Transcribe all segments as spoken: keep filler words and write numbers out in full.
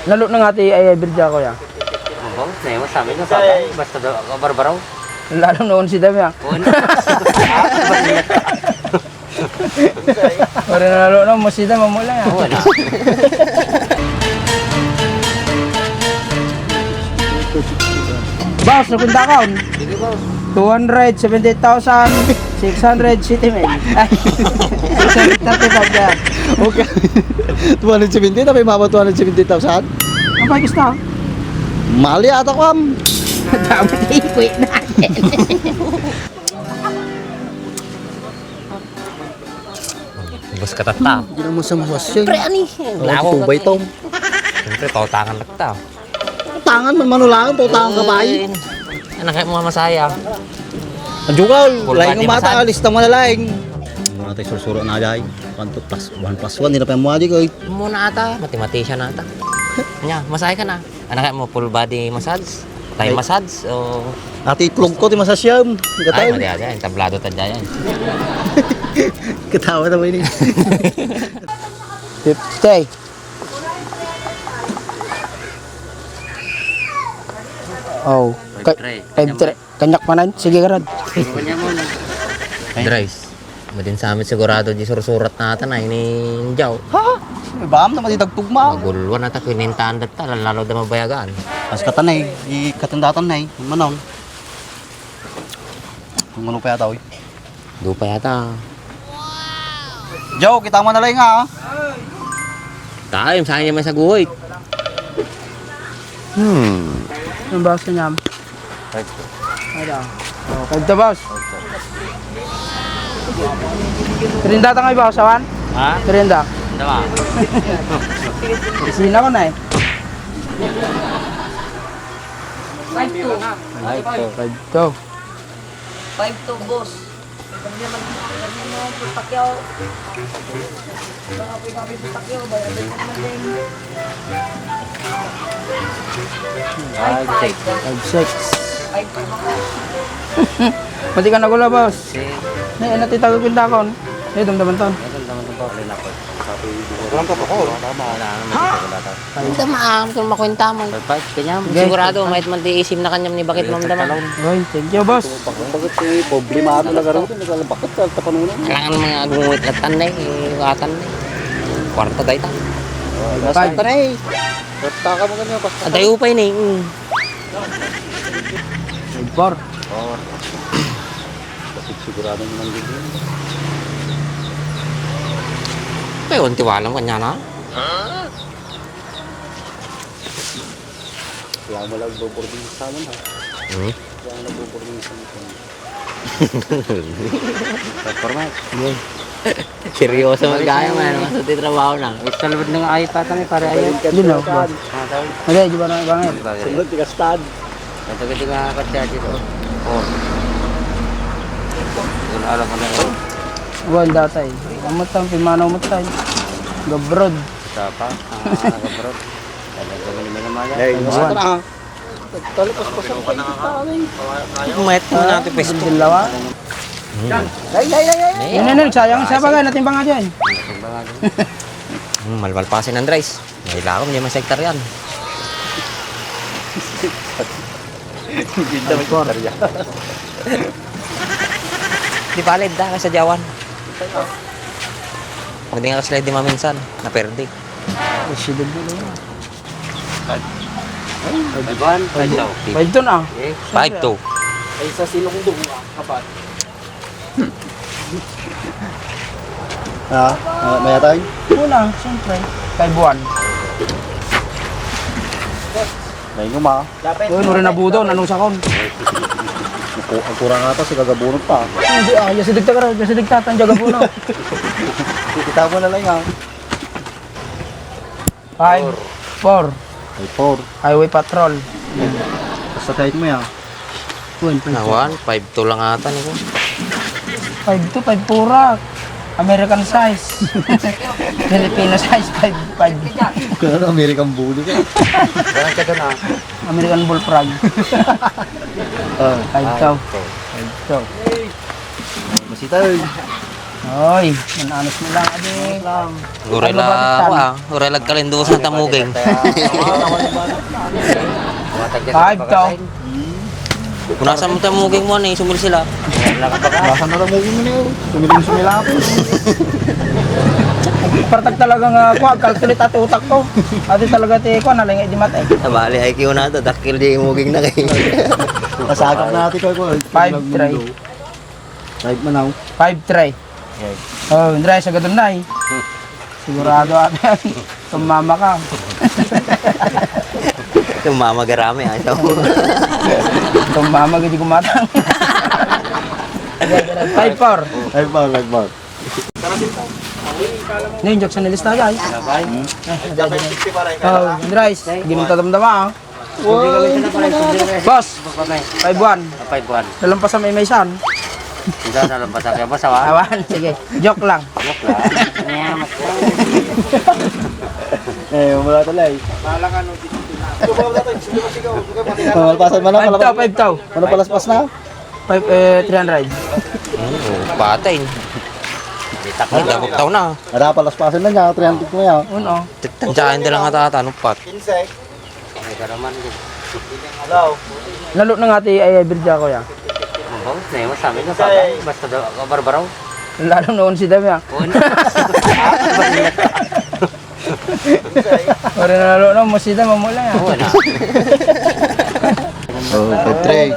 Lalo na nga ti ay, ay, birja ko ya. Ang bangus na yun, sa amin, sa amin, basta daw, barbaraw. Lalo na unsi dami, ah. Oo na. Ora na lalo na, masida, mamula, ah. Oo na. Boss, nakunta ka, on? Sige, boss. Two hundred seventy-eight thousand six hundred sixty mil. Ay, six hundred thirty-five yan. Okay. Two hundred seventy, tapos mababa two hundred seventy thousand? Ang pagkis na? Mali ata, kwam. Dapat ikuit na. Bus ka tatta. Hindi naman sa mawas yun. Pre, ani? Wala ko tubay, Tom. Siyempre, pautangan na kita. Tangan man manulangan, pautangan ka pa, eh. Eh, anak mo masaya. Ang jugal, laing umata, alista mo na laing. Mga tayo sursuro na, jay. One to plus, one plus one, nila pa yung mga di ko, eh. Muna ata, mathematician ata. Nya, masaya ka na. Anak mo, full body massage? Thai massage? O ati itlog ko, ti massage yan. Ay, gatay. Madi aja, entablado ta dyan. Katawa na ba ini? Fifty. Oh, five three. Five three. Kanyak manan, sige, garad. Dries. Madin sa amin sigurado di sursurat natan ay ni Injaw. Ha? Ibam na mati dagtugma. Maguluan ata, kinintaan datta, lalo da mabayagan. Mas katanay, ikatandatan na eh. Manon. Kung ano pa yata, oy. Dupa yata. Joe, kita mo na lang, ha? Tayo, saan niya may saguhoy? Hmm. Ang basa niya. Five to. Ada. Oh, five to, boss. Five to. Trinda ta nga, boss, awan? Ha? Trinda. Trinda ba? Isina ko na eh. Five to. Five to. Five to. Five to, boss. Five, six. Five, six. Pati ka nagula, boss. Six. Nay, ano ti tago pintakon? Nay, damdaman ton. Ay, damdaman ton, Paul. Walang protocol. Tama. Wala naman, protocol ata. Ito, maam kung makwenta mo. Five, five, kanyam. Sigurado, mahit man ti isim na kanyam ni bakit mamdaman. Oy, thank you, boss. Bakit, bakit, eh, problema ato na garo? Bakit ka tapanunan? Kailangan mga agungit na tan na eh, iwatan na eh. Kwarta tayo ta. Mas Five. Kwarta na eh. Kwarta ka mo ganyan, basta. Aday upay na eh. Mm. Five four. Four. Kasi sigurado naman din yun. Kaya ang tiwala mo kanya na? Kaya mo lang boboarding sa amin, ha? Hmm? Kaya mo lang boboarding sa amin. Performance. Yun. Seryoso man kaya man, mas ti trabaho na. Ay, salud na nga ay patang eh, pare, ayaw. Yun, no, boss. Ah, tawag. Hindi, di ba na ibang eh? Di ba, Sunod, tigas tan. Ito, ito nga, kotse dito. Four. Wala, alam mo na yun. Wala, datay. Amatang, pimanaw mo tayo. Gabrod. Sa pa? Ah, gabrod. Talaga, mali, mali, mali. Ay, Buwan. Basta na, ah. Talipos pa sa pagkita, eh. Mayat mo natin, pwesto. Dilawa. Ay, ay, ay, ay. Yan, yan, yan. Sayang, isa pa nga, natin pa nga dyan. Hmm, malmalpasin, Andres. May lakong niya, may sektar yan. Hindi naman sektar yan. Di valid, da, kasadyawan. Pag di nga kasla, di maminsan, naperde. Ay, sidog mo naman. Five one, five two. Five two na. Eh? Five two. Ay, sa silong doon, ah, kapat. Ha? May, may atay? Una, siyempre. Five one. May numa. Uy, nuri na budon. Anong sakon? Ang kurang ata, si gagabunot pa. Hindi, ah, yasidig ta ka, yasidig ta, tan gagabunot. Kita mo na lang, ah. Five, four. Five four. Highway Patrol. Basta kahit mo yan. One, five, two. Nawan, five two lang ata, niko. Five two, five four, ah. American size. Filipino size, five five. Kaya na American bully ka. Ganun ka dun, ah. American bullfrog. Ah, five two. Five two. Masita, eh. Oy, mananos mo lang, adi. Uray la, wa, uray la agkalindusan ta muging. Five to. Punasan mo ta muging mo, ni, sumil sila. Punasan na lang muging mo, ni, oh. Sumil, sumil ako. Parang talaga nga, kuha, calculate at utak ko. Adi talaga ti, kuha, nalingi di mata, eh. Nabali, I Q na to, dakil di muging na kay. Pasagap na natin, kuha, kuha. Five try. Five manaw. Five try. Yes. Oh, Andres, agad na eh. Hmm. Sigurado ata yan. Tumama ka. Tumama garami, ah, ito. Tumama, hindi kumatang. Five four. Five four, five four. Ngayon, Jackson, nilista, guys. Hmm. Oh, Andres, ginunta damdama, ah. Boss, five one. Five one. Nalampasan mo yung may saan. Hindi, nalampasan kaya, boss, awa? Awan, sige. Joke lang. Joke lang. Eh, wala talaga eh. Malampasan mo na, five two, five two. Ano, palaspas na? Five, eh, three hundred. Oo, patay. Ay, dabog tao na. Ada, palaspasan na niya, three hundred mo yan. Uno. Tantiyain da lang ata, ata, ano, pat? Ay, ka naman, eh. Hello. Lalo na nga ti ay, ay, birja ko ya. Ang bangus na yun, masabi na, basta daw, kabarbaraw. Lalo na unsi dami, ah. Oo, na. Ora na lalo na, masida, mamula, ah. Oo, na. Oh, five three.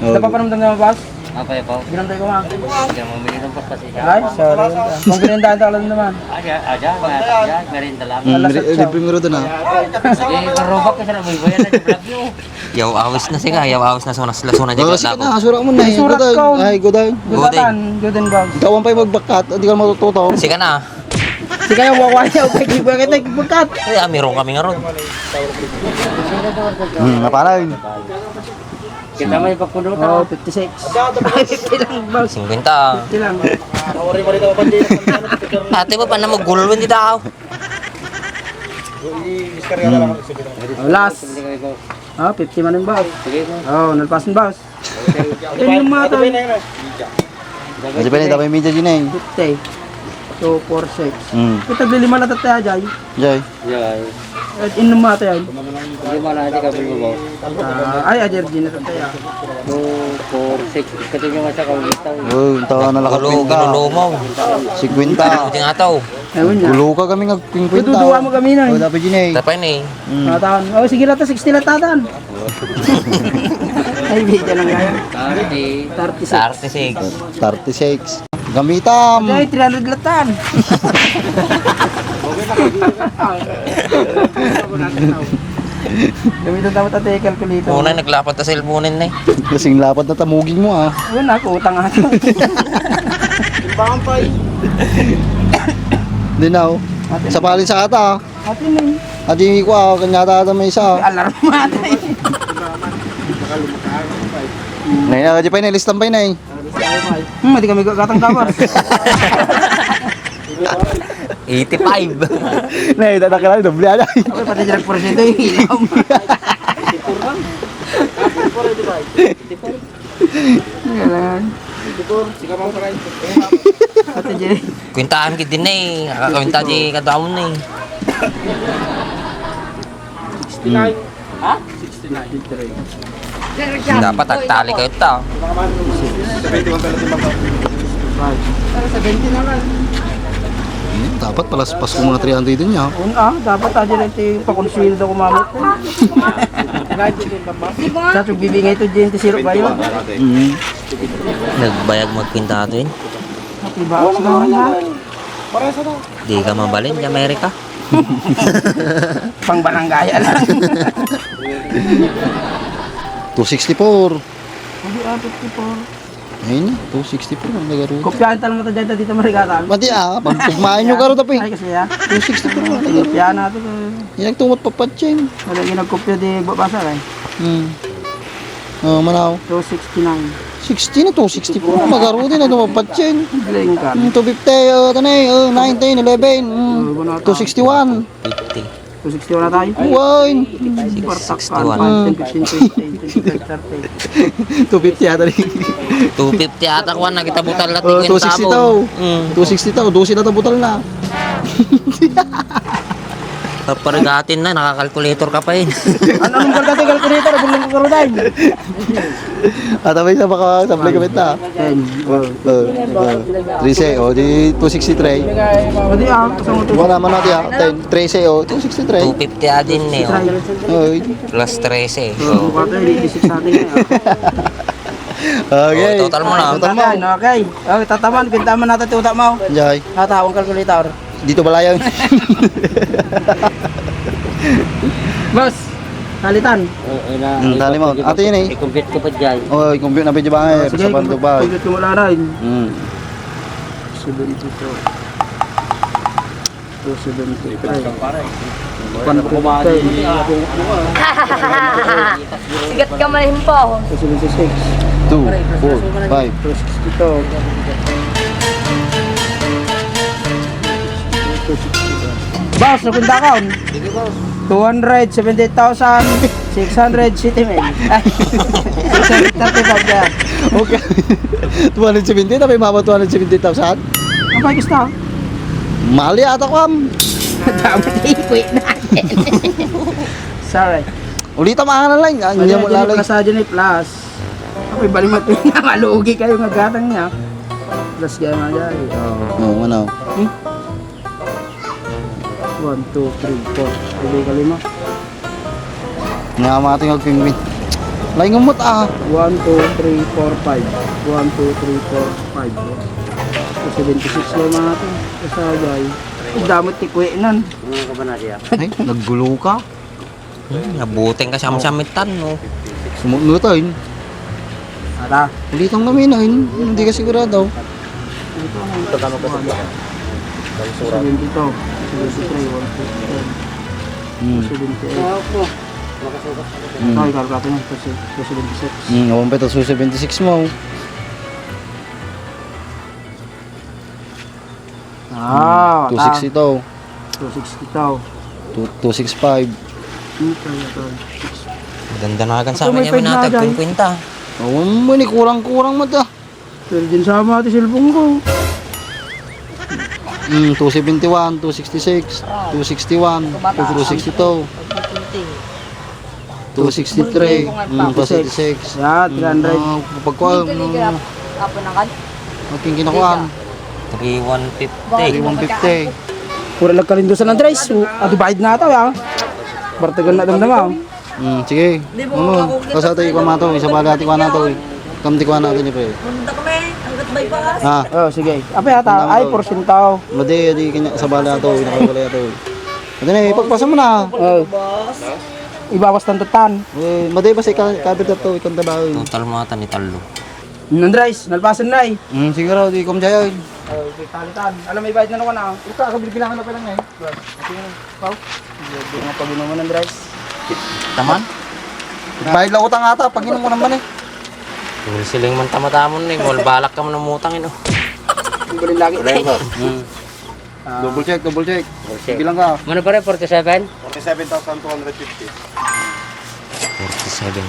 Oh. Napapanamdam na, boss? Apa ya, Pao? Ginantay ko nga. Sige, mamili ng paspas isa. Ay, sorry. Kung pinuntahan ka lang naman. Ah, dyan, ah, dyan, ah, dyan, merienda lang. Mm, Alas re-, otso. Libre mo rin, ah. Sige, karobak ka sa nabuy-buyan na, vlog nyo. Yaw, awis na siya, yaw, awis na, sunas, lasuna, Oh, dyan, sige ako. Na, sura mo na, eh. Surat Goday. Ko. Ay, Goday. Goday. Goday. Goday, bag. Ikaw ang pa'y magbakat, hindi ka matututo. Sige na. Sige, yung wawa niya, okay, di ba kita magbakat? Ay, amirong kami nga ron. Hmm, naparay. Kita may pagpuno ta. Oh, fifty-six. Ay, fifty lang, boss. Singkwenta. Fifty lang. Ate mo, paano mo gulwin di tao? Oh, last. Oh, fifty man yung boss. Sige, boss. Oh, nalpas yung boss. Okay. Yun yung mga tao. Ano pa yun? Tapos yung media dyan eh. Fifty. Two, four, six. Hmm. Kita, lima na tayo, Jay. Jay. Jay. At inom mo tayo. Hindi mo na, hindi ka bilbo. Ah, ay, ajer, di na tayo. Two, four, six. Kasi yung masa ka, ulit tao. Oh, yung tawa na lakas Gulo, kwenta. Ginulumaw. Singkwenta. Hindi nga tao. Ayun na. Gulo ka kami nga singkwenta. Tutuwa mo kami na. Oh, dapat yun eh. Tapay na eh. Hmm. Tatan. Oh, sige lang to, sixty lang, tatan. Ay, bigyan lang yan. Thirty. Thirty-six. Thirty-six. Thirty-six. Gamitam. Ay, three hundred latan. Gamitan dapat ate calculator. Una, naglapat ta cellphone na eh. Kasing lapat na tamuging mo, ah. Yun, ako, utang ata. Timbangan pa eh. Hindi na, oh. Ate. Sa palin sa ata, ah. Ate na eh. Adi ko, ah, kanya ata may isa. Alarm ata eh. Nay, na, di pa yun, ilistan pa yun, eh. Hmm, di kami gatang dapat. Eighty-five. Nay, tatakal na, doble na. Okay, pati direct porsyento yung ilaw. Kailangan. Ate Jay. Kwintaan ki din eh. Nakakawinta di kadamon eh. Sixty-nine. Ha? Sixty-nine. Dapat agtali kayo ta. Seventy naman. Hmm, dapat palaspas ko mga three hundred din niya. Un, ah, dapat aja na iti pakonsuelo da kumamit. Sa bibingay to, Jente, sirop ba yun? Mm. Nagbayag magpinta ato yun. Matiba ako sa naman, ha? Di ka mabalin di Amerika. Pang barangay lang. Two sixty-four. Hindi, ah, fifty-four. Ayun na, two sixty-four ang nagaruto. Kopyahan tayo mo tayo dyan, dito marigatan. Mati, ah, pag pugmain nyo karuto, pe. Ay, kasi, ah. Two sixty-four ang nagaruto. Kopyahan natin, eh. Yan ang tumot papatsin. Wala yung nagkopya di babasa, eh. Hmm. Oh, manaw. Two sixty-nine. Sixty na, two sixty-four. Magaruto na tumapatsin. Blank ka. Hmm, two fifty, oh, ito na eh, oh, nineteen, eleven, hmm, Oh, wala two sixty-one. Fifty. Two sixty-one na tayo. Wine. Kwartak ka. Sixty-one. Five, ten, fifteen, twenty, twenty-five, thirty. Two fifty ata ni. Two fifty ata, kuwan, nakita butal na Oh, tingin two sixty tabo. Tao. Mm. Two sixty tao, dose na ta butal na. Taparigatin na, nakakalkulator ka pa eh. Ano, anong kalkulator? Kalkulator, bulong ko rin. Ata may isa baka sablay kami ta. Ten. Oh, oh, oh. Trese, oh, di two sixty-three. Pwede ah, kasama to. Wala man natin ah. Ten, trese, oh, two sixty-three. Two fifty adin eh, oh. Oy. Plus trese. So, So, buka to, eighty-six natin eh. Okay. Oh, total mo na. Total mo. Okay. Oh, tataman, pintaman natin, tuta mo. Jay. Ata, ang calculator. Dito balayan. Boss, talitan. Oo, na. Hmm, tali mo. Ato yun eh. I-compute ko pa dyan. Oh, i-compute na pa dyan, eh. Sige, Sa Banto compute, ba? Compute ko muna rin. Hmm. Seventy-two. Two seventy-three. One fifty. Sigat ka man himpo. Two seventy-six. Two, four, five. Two sixty-two. Boss, napunta ka on? Sige, boss. Two hundred seventy-eight thousand six hundred sixty mil. Six hundred thirty-five yan. Okay. Two hundred seventy, tapi mababa two hundred seventy thousand? Ang pagkista? Mali ata, kuwan. Dapat ikuit na. Sorry. Ulita, maangan lang. Ah, Mali, hindi mo dyan, lalay. Plus, ah, dyan, eh, plus. Ako'y balimat yung nga, malugi kayo nga gatang niya. Plus, gaya nga dyan, eh. Oo. Oo, ano? Hmm? One, two, three, four. Hindi ka lima. Nga, mga tingog, pingpin. Laing umot, ah. One, two, three, four, five. One, two, three, four, five. So, seventy-six lang, mga to. Kasagay. Ang damot ti kuwi nan. Mga kabanati, ah. Ay, naggulo ka. Hmm, nabuteng ka sa samsamitan, no? Sumunutan. Ata. Ulitang kami na, yun. Hindi ka sigurado. Ito, ano ka sa Seventy-two, seventy-three, one fifty. Hmm. Seventy-eight. Hmm. Ito, ikalkulato niya, two seventy-six. Hmm, awan pa ito, two seventy-six mo. Ah, two sixty-two. Two sixty-two. Two, two six five. Ito, ito. Dandanagan sa Ito, amin may yan, pwede na minatag agay. Fifty. Oo, may ni kurang-kurang mo ta. Pero din sama ti cellphone ko. Mm, two seventy-one, two sixty-six, two sixty-one, two sixty-two, two sixty-three, mm, two sixty-six. Yan, three hundred. Mm, ah, pagkuha, Hindi ka mm, liga. Apo na kan? Ang kinakuhaan. Three one fifty. Three one fifty. Pura lang kalindusan, Andres. So, adi bayad na ata, ya. Bartagan na damdama, oh. Hmm, sige. Ano? Basta tayo ikuha nato, isabali ati kuha nato, eh. Kam ti kuha natin, eh, pre. Punta kami, hanggat bypass. Ah. Oh, sige. Apay ata, ay, porsyento. Madi, adi kanya, sabali ato, eh, nakawala ato, eh. Ito na, ipagpasa mo na. Oh. Ibawas tan tutan. Eh, madi, basta ika-, cover na to, ikang trabaho, eh. Total mo ata ni talo. Andres, nalpasan na, eh. Hmm, siguro, di kom jayoy. Oh, di talitan. Alam, may bayad na naman, ah. Ito, ako, bibilangan na pala nga, eh. Pau? Hindi nga pag-inuman ng rice. Taman? Bayad lang utang ata, pag-inom mo naman eh. Siling man tamatamon eh, mol balak ka man umutang eh, no? Ang galing lagi. Wala yung boss. Hmm. Ah. Double check, double check. Double check. Bilang ka. Mano pare, forty-seven? Forty-seven thousand two hundred fifty. Forty-seven.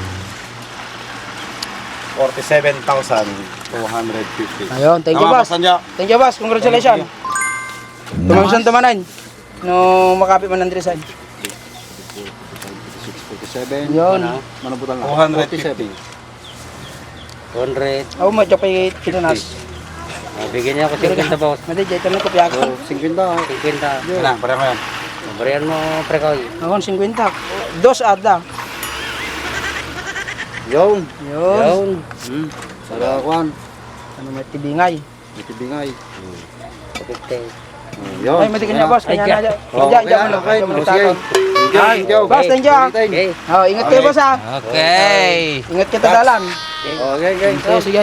Forty-seven thousand two hundred fifty. Ayun, thank you, boss. Tama, boss, Anjo. Thank you, boss. Congratulations. Thank you. Tumansan, tumanan. No, makapi man, Andres, ay. Six, forty-seven. Yun. Ano? Mano butang na? Two hundred fifty. Forty-seven. Two hundred. Oh, medyo kay Pilinas. Ah, bigyan niya ako singkwenta, boss. Madi, dito na kopiyakan. Oh, singkwenta. Singkwenta. Yun. Ano, pareho yan. Parehan mo, pre, ko. Ako, singkwenta. Dos ada. Yun. Yun. Yun. Hmm. Para kuan. Ano, may tibingay. Itibingay. Hmm. Fifty. Hmm, yun. Ay, mati kanya, boss. Kanya na. Oh, kanya, okay, kanya, okay. Kanya, sige. Ay, thank you. Boss, thank you, ah. Okay. Oh, ingat kayo, boss, ah. Okay. Ingat kita dalan. Okay, okay. Sige, sige.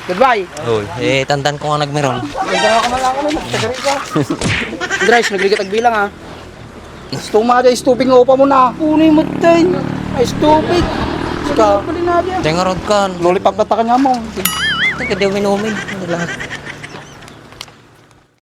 Goodbye. Oy, eh, tandaan ko nga nagmeron. Tandaan ko man lang ako, nagtagari ka. Andres, nagrigat agbilang, ah. Gusto mo, ada, stupid nga upa mo na. Puno yung matay. Ay, stupid. Ika. Tengarod kan. Lollipop na takan nga mo. Teka, di uminumin. Wala.